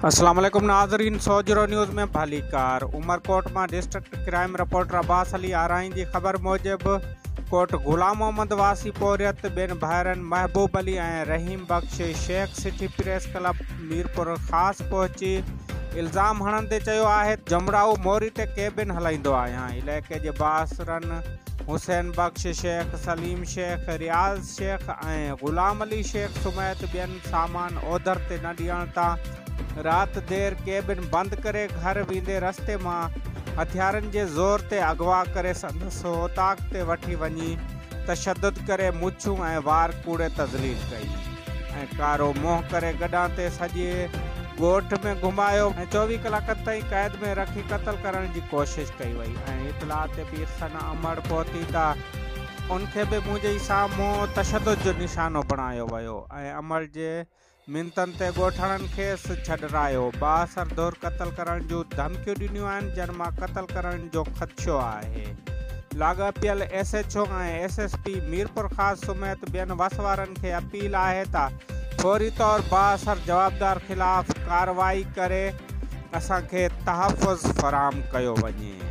اسلام عليڪم ناظرين سوجهرو نيوز ۾ ڀليڪار عمرڪوٽ مان district crime reporter Abbas Ali Arain جي خبر موجب ڪوٽ غلام محمد واسي پورهيت ٻن ڀائرن Mehboob Ali ۽ Rahim Bakhsh Shaikh city press club Mirpur Khas پهچي الزام هڻندي چيو آهي ته جمڙائو موري تي ڪيبن هلائيندو آهيان علائقي جي بااثرن حسين بخش شيخ سليم شيخ رياض شيخ ۽ غلام علي شيخ سميت ٻين سامان اوڌر تي نه ڏيڻ تان رات دير ڪيبن بند ڪري گهر ويندي رستي مان هٿيارن جي زور تي اغوا ڪري سندس اوطاق تي وٺي وڃي تشدد ڪري مڇون ۽ وار ڪوڙي تذليل ڪئي ۽ ڪارو منهن ڪري گڏان تي سڄي ڳوٺ ۾ گهمايو ۽ 24 ڪلاڪن تائين قيد ۾ رکي قتل ڪرڻ جي ڪوشش ڪئي وئي ۽ اطلاع تي پيرسن امڙ پهتي ته ان کي به منهنجي ئي سامهون تشدد جو نشانو بڻايو ويو ۽ امڙ جي منتن تي ڳوٺاڻن کيس ڇڏرايو. بااثر ڌر قتل ڪرڻ جون ڌمڪيون ڏنيون آهن جن مان قتل ڪرڻ جو خدشو آهي. لاڳاپيل S H O ۽ S S P Mirpurkhas سميت ٻين وس وارن کي اپيل آهي ته فوري طور بااثر جوابدار خلاف ڪارروائي ڪري اسان کي تحفظ فراهم ڪيو وڃي.